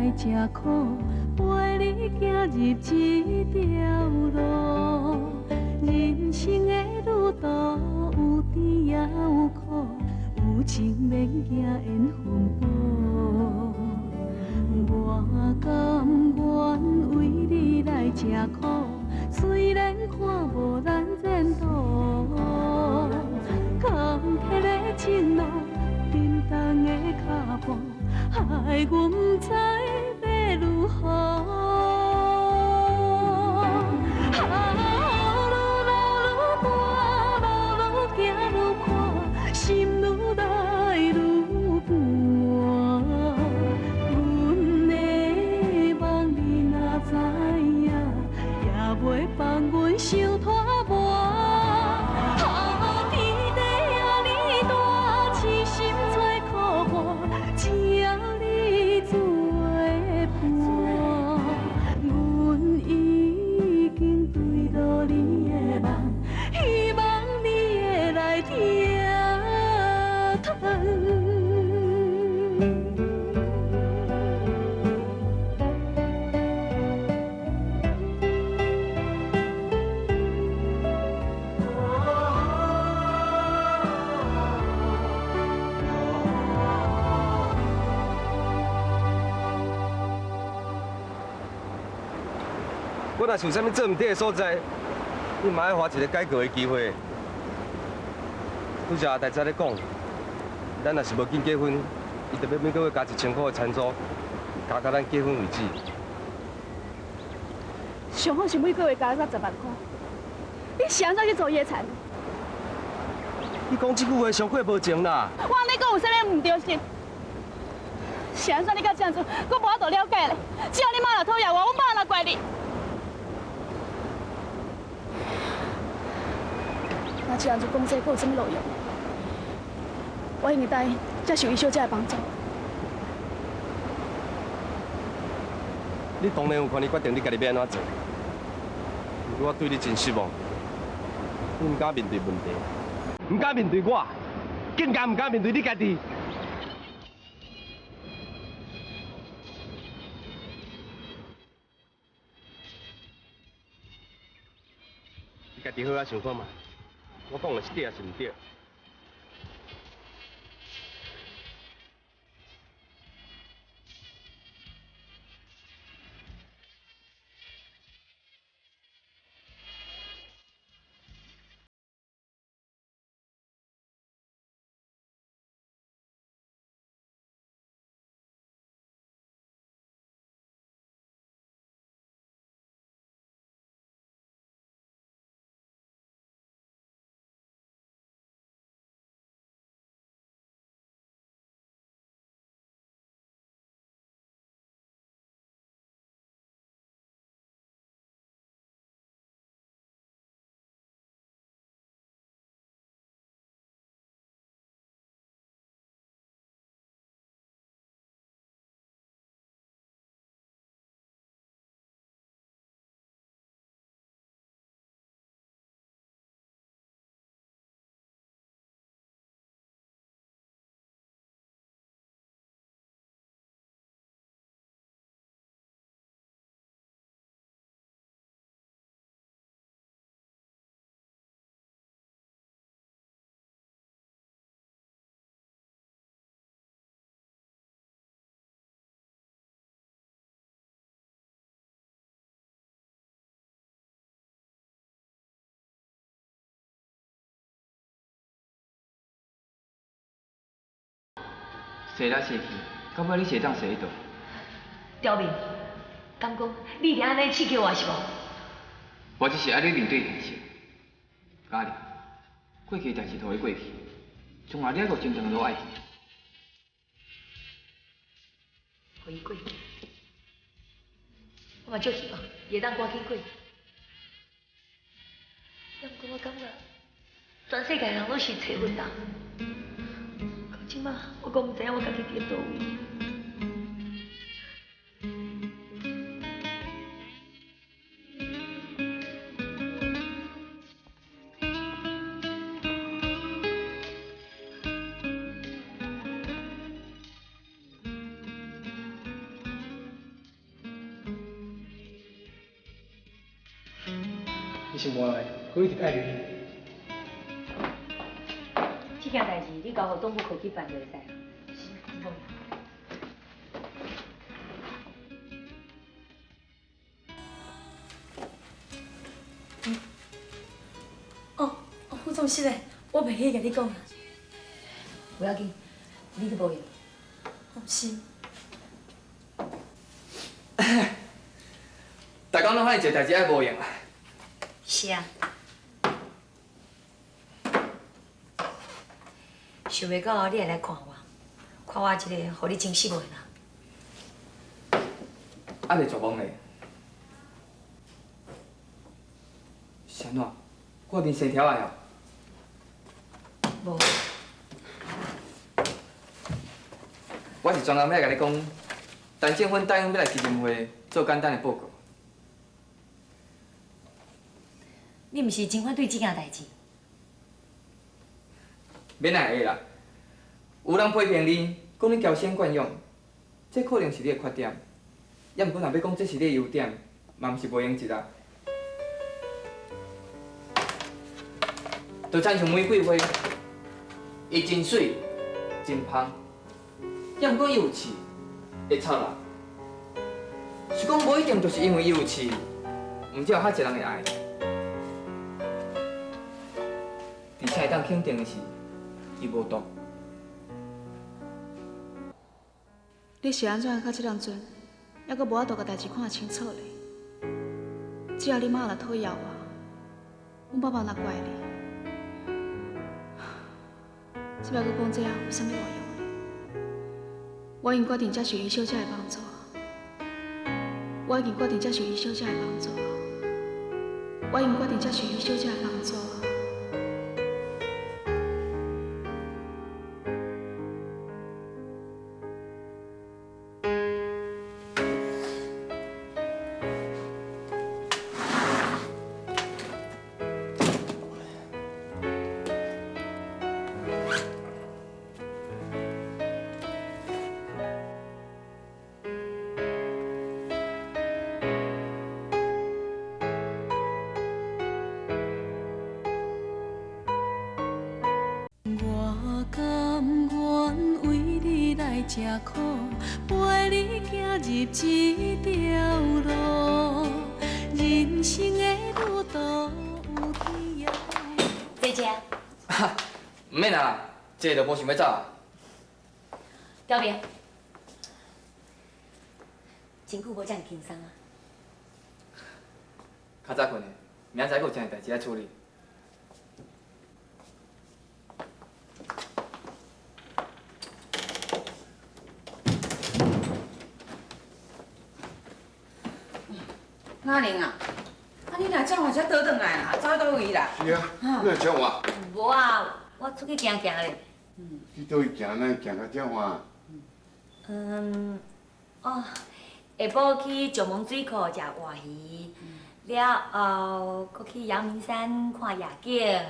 來吃苦，陪你行入這條路。人生的旅途有甜也有苦，有情免驚緣分薄。我甘願為你來吃苦，雖然看無咱前途。坎坷的情路，沉重的腳步，害阮不知欲如何。啊，雨愈落愈大，路愈行愈闊，心愈來愈寒。阮的夢你若知影，也袂放阮傷拖磨。啊，天地遐爾大，痴心找苦伴，只要你做伴，阮已經墜落你的夢，希望你會來疼疼。我若是有啥物做毋對的所在，你嘛愛予我一个改過的機會。拄才阿大才咧講，咱若是無緊結婚，伊就欲每个月加1000箍的田租，加到咱結婚為止。上好是每个月加咱10萬箍，你是按怎去做伊的田？你講這句話傷過無情啦！我按呢講有啥物毋對是？是按怎你到這樣子，閣無法度了解咧？只要你媽若討厭我，阮媽若怪你。那這樣子講這閣有啥物路用？我已經答應接受伊小姐的幫助。你當然有權利決定你家己欲按怎做，不過我對你真失望，你毋敢面對問題，毋敢面對我，更加毋敢面對你家己。你家己好好想看覓，我講的是對抑是毋對？踅來踅去，到尾你是會當踅去佗？刁民，敢講你是按呢刺激我是無？我只是愛你面對現實。嘉玲，過去的代誌就予伊過去，從來你猶閣真長路愛行。予伊過去，我嘛足希望伊會當趕緊過去。猶毋過我感覺，全世界人攏是揣阮人。到這馬，我閣毋知影我家己佇咧佗位。伊心肝内阁一直爱著伊。這件代誌你交予總部科去辦就會使。是，無。哦，哦，副總是咧，我袂記共你講。不要緊，你去無閒。哦，是。逐工攏遐爾濟代誌愛無閒啊。是啊。想袂到你會來看我，看我這個予你真失望的人。猶未絕望咧。是按怎？我面生條仔哦。無。我是專工欲來共你講，陳正芬答應欲來基金會做簡單的報告。你毋是真反對這件代誌？免來會啦。有人批評你，講你嬌生慣養，這可能是你的缺點。猶毋過若欲講這是你的優點，嘛毋是無用得啊。就親像玫瑰花，伊真媠，真芳，猶毋過伊有刺，會插人。是講無一定就是因為伊有刺，毋才有較濟人會愛。而且會當肯定的是，伊無毒。你是按怎到這當陣，猶閣無法度共代誌看清楚咧？只要你媽若討厭我，阮爸爸若怪你，這擺閣講這有啥物路用咧？我已經決定接受余小姐的幫助，我已經決定接受余小姐的幫助，我已經決定接受余小姐的幫助。我甘願為你來吃苦，陪你行入這條路。人生的旅途有甜也有。坐這。毋免啊，坐就無想欲走啊。小明，真久無遮爾輕鬆啊。較早睏的，明仔載閣有真濟代誌愛處理。阿玲啊，啊你若遮晚才倒轉來啦，走去佗位啦？是啊，你若遮晚？無啊，我出去行行咧。去佗位行，哪會行到遮晚？嗯，哦，下晡去石門水庫食活魚，了後閣去陽明山看夜景。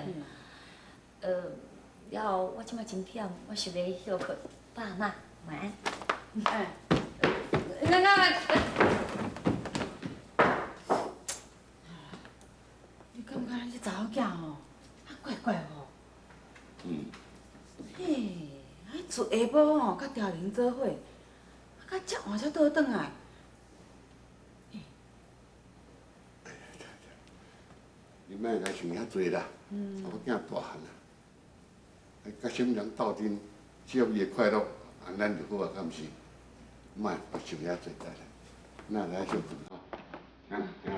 了後我這擺真忝，我想欲歇睏。爸媽，晚安。哎，那那。你感覺咱這查某囝吼，啊怪怪吼。嗯。嘿，啊自下晡吼，佮调玲做伙，啊到遮晚才倒轉來。你莫共想遐濟啦，查某囝大漢啊，啊，佮啥物人鬥陣，只要伊會快樂，按咱就好啊，敢毋是？莫想遐濟代啦，咱來歇睏吼，啊啊。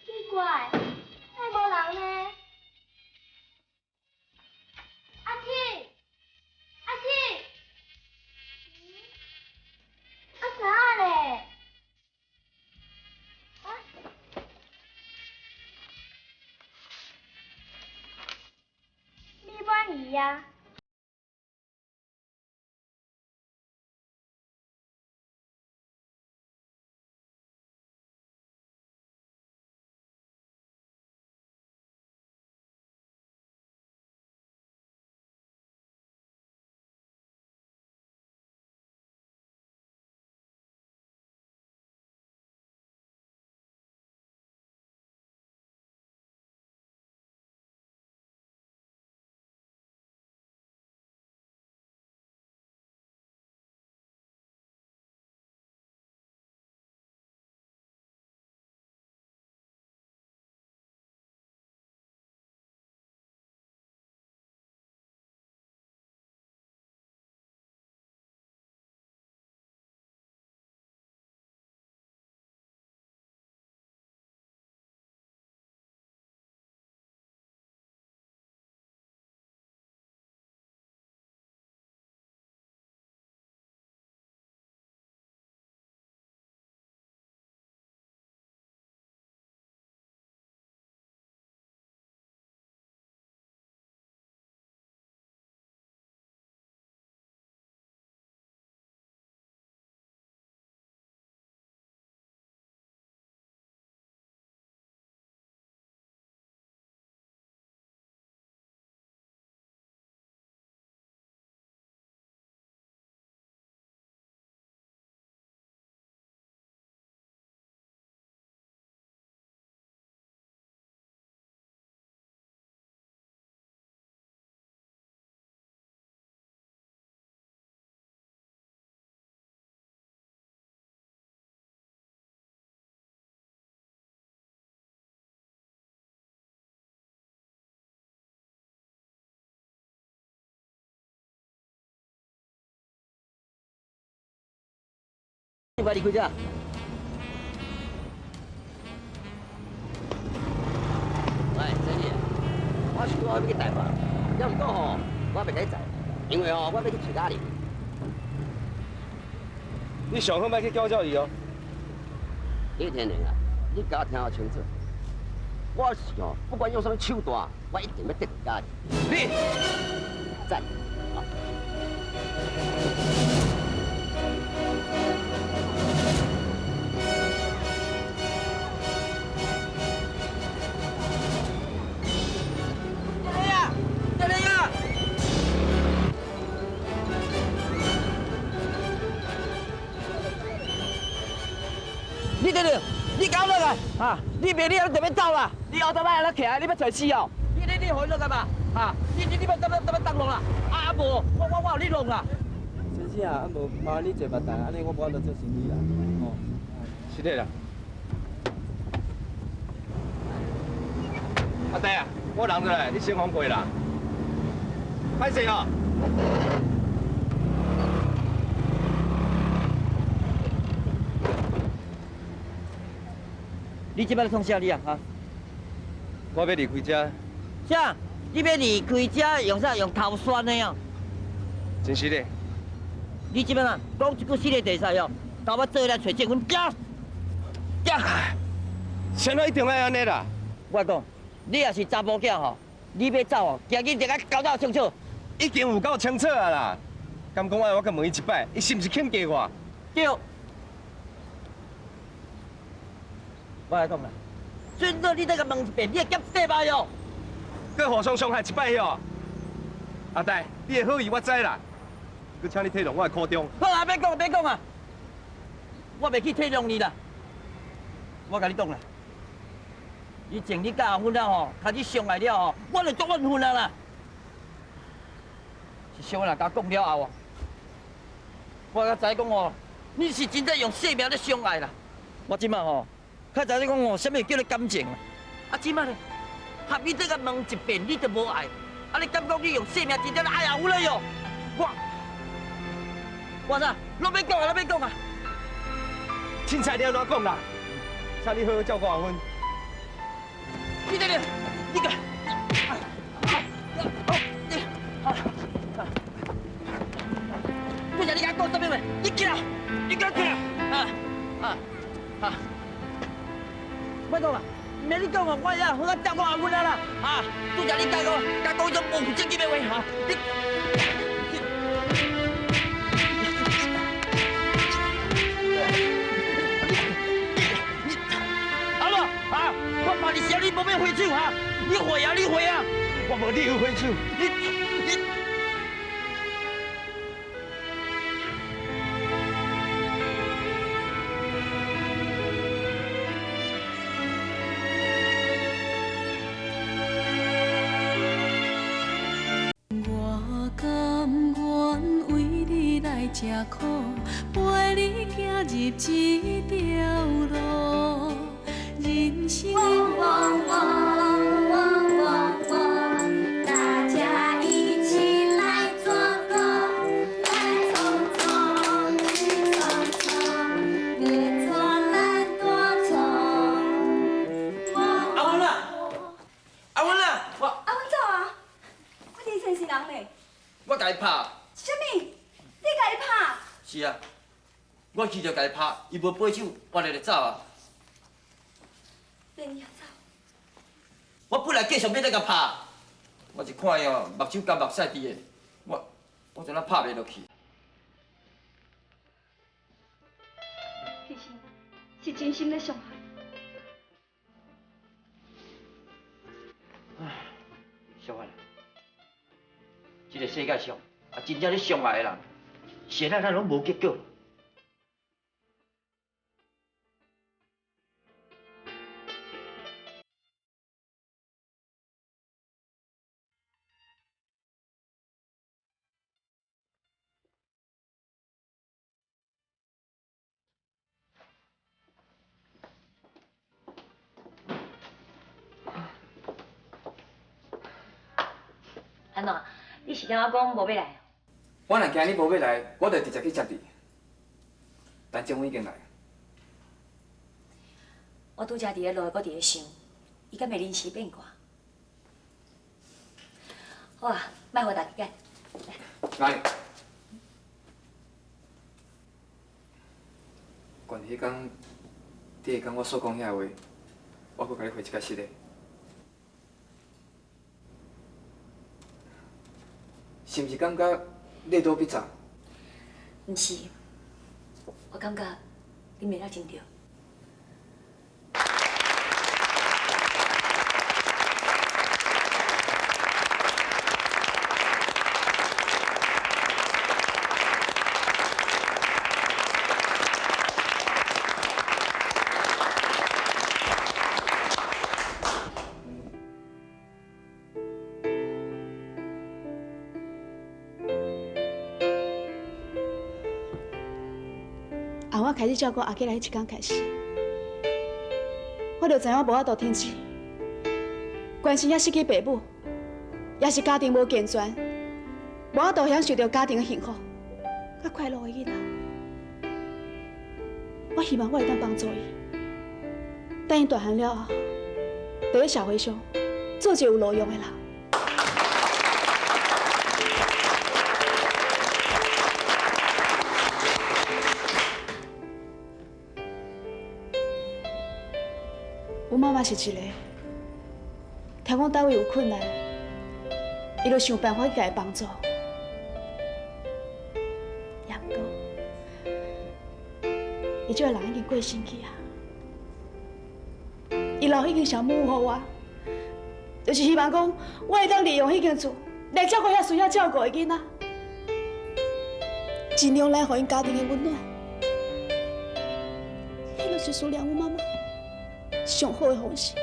奇怪，哪無人呢？阿七，阿七，阿啥咧？啊？你滿意啊？你離開這。喂，小姐，我是講要去台北，也毋過吼，我袂使載，因為吼，我欲去揣嘉玲。你上好莫去攪攪伊哦。李天寧啊，你共我聽好清楚，我是吼，不管用啥物手段，我一定欲得著嘉玲。你讚。你等等，你搞落來啊！你袂你啊，就欲走啦！你後頭擺來徛來，你欲揣死哦！你你你，予伊落來嘛？啊！你你你欲怎欲怎欲當弄啦？啊啊無，我我我予你弄啦！先生啊，啊無麻煩你坐別台，按呢我無法度做生意啦。哦，是的啦。阿弟啊，我人落來，你先放過啦。歹勢哦。你這擺咧創啥你啊？哈！我欲離開這。啥？你欲離開這？用啥？用頭酸的哦？真實的。你這擺啊，講一句實的就會使哦。頭仔做來揣證婚，行行。啥物一定愛按呢啦？我講，你若是查埔囝吼，你欲走哦，今日就共交代清楚。已經有夠清楚啊啦！敢講愛我閣問伊一擺，伊是毋是肯嫁我？對。我來講啦，最好你再共問一遍，你會減塊哦。閣互相傷害一擺哦。阿大，你的好意我知啦，閣請你體諒我的苦衷。好啊，免講，免講啊，我袂去體諒你啦。我共你講啦，以前你佮阿芬啊吼，開始相愛了吼，我就足怨恨啊啦。是小芬若共我講了後哦，我才知講哦，你是真正用性命咧相愛啦。我這擺吼。較知你講哦，啥物叫做感情啊？啊，這擺咧，合你再共問一遍，你就無愛。啊，你敢講你用性命真正愛阿芬了喲？我，我啥？攏免講啊，攏免講啊！凊彩你按怎講啦？請你好好照顧阿芬。你等等，你個，不是你共我講啥物話？你起來，你共我起來！啊啊啊！莫講啦，毋免你講啊，我會好好照顧阿芬啊啦！啊，拄才你共講，共講彼種無負責任的話，哈！你，你，阿某，啊，我拍你声，你無欲回手哈？你回啊，你回啊！我無理由回手。你，你。吃苦，陪你行入這條路，人生。大家一起來做工，來創創去創創，別做懶惰蟲。阿文啊，阿文啊，我阿文走啊！我伫前是人咧。我共伊拍。啥物？你共伊拍？是啊，我去就共伊拍，伊無背手，我就走啊。連夜走。我本來繼續欲來共拍，我一看伊哦，目睭干目屎滴的，我我怎啊拍袂落去？其實是真心咧傷害。唉，小婉，這個世界上啊，真正咧相愛的人，現在咱攏無結果。安怎？你是感覺講無欲來？我若驚你無欲來，我就直接去接你。陈政委已经来。我拄才伫咧路，阁伫咧想，伊敢会临时变卦？好啊，莫予大家等。来。关于彼工，你会讲我所讲遐话，我阁共你回一个实的。是毋是感觉你倒比早？毋是，我感觉你骂得真对。从我开始照顾阿吉来彼一天开始，我就知影我无法度停止关心遐失去爸母，也是家庭无健全，无法度享受著家庭的幸福佮快乐的囡仔。我希望我会当帮助伊，等伊大汉了后，伫咧社会上做一个有路用的人。阮妈妈是一个，听讲佗位有困难，伊就想办法去共伊帮助。也毋过，伊这个人已经过身去啊。伊留彼间小木屋予我，就是希望讲我会当利用彼间厝来照顾遐需要照顾的囡仔，尽量来予𪜶家庭的温暖。彼就是思念阮妈妈上好的方式。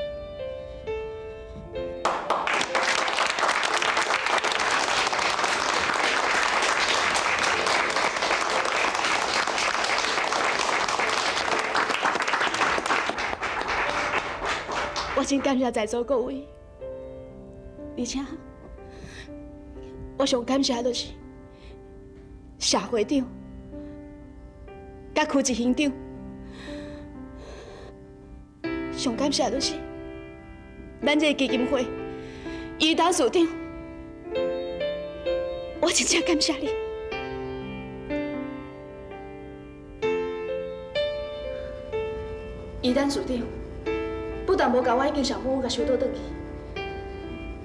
我真感谢在座各位，而且我上感谢的就是谢会长、佮区执行长，上感谢的就是咱这个基金会余董事长，我真正感谢你。余董事长不但无共我彼间小木屋共收倒转去，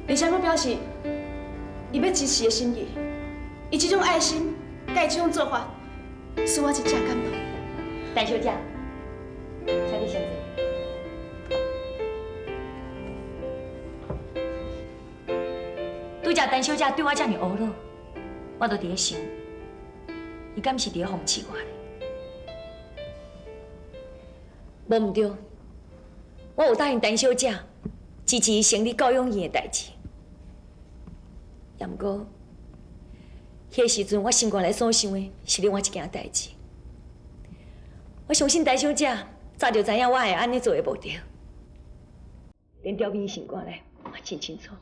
而且阁表示伊欲支持的心意。伊这种爱心，佮伊这种做法，使我真正感动。陈小姐，请你先坐。拄才陈小姐对我这尔恶鲁，我都伫咧想，伊敢是伫咧讽刺我咧？无毋对，我有答应陈小姐支持伊成立教养院的代志，也毋过，彼个时阵我心肝内所想的是另外一件代志。我相信陈小姐早就知影我会按呢做的目的，连调变心肝内，我真清楚。